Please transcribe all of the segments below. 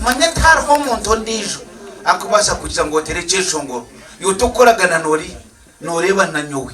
Manya tihariho omuntu ondiijo arikubaasa kugira ngu oteere ekyeshongoro. Iwe tokukoragana n'ori, nooreeba na nyowe.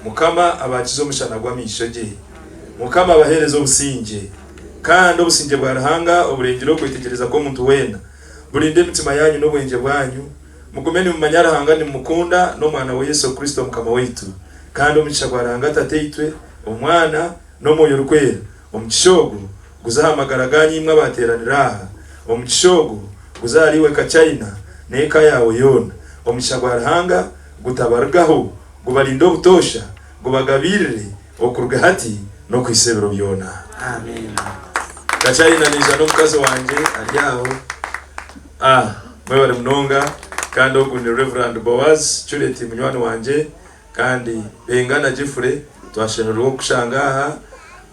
Mukama abaakize omushana gw'amaisho ge. Mukama abaheereze obusingye. Kandi obusingye bwa Ruhanga oburengire okwetegyereza kw'omuntu weena, burinde emitima yaanyu n'obwengye bwanyu, mugume nimumanya Ruhanga nimumukunda, n'Omwana we Yesu Kristo Mukama waitu. Kandi omugisha gwa Ruhanga Tataitwe, Omwana, n'Omwoyo Orikwera, omugisha ogu guze aha magara gaanyu imwe abaateeranire aha. Omugisha ogu guze ahari iwe Kachaina n'eka yaawe yoona. Omugisha gwa Ruhanga gutabarugaho, gubarinde obutoosha, gubagabiirire okuruga hati n'okuhitsya ebiro byona. Kachaina naija n'omukazi wangye ari aho. Ah, mwebare munonga. Kandi ogu ni Rev. Boaz Juliet munywani wangye. Kandi Benga na Jeffrey twashemererwa okukushanga aha.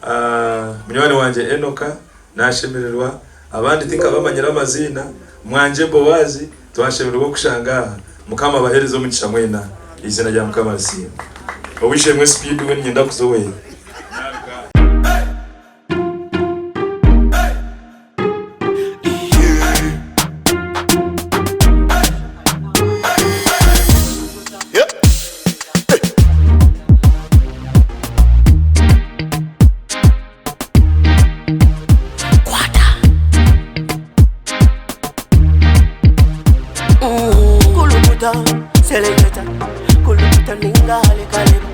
Ah, munywani wangye Enoka nashemererwa. Abandi tinkabamanyire amaziina. Mwangye Boaz twashemererwa okukushanga aha. Mukama abahereze omugisha mwena. Eiziina rya Mukama risiimwe. Ow'eishe-emwe Speed we niinyenda kuza owe. Kulukuta, seleketa, kulukuta ninga halekaleka.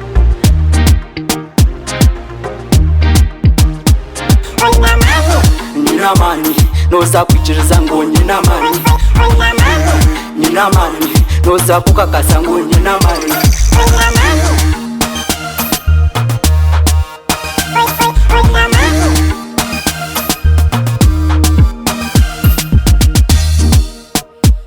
Nyine amaani noza kwikiriza ngu nyine amaani Nyine amaani noza kukakasa ngu nyine amaani.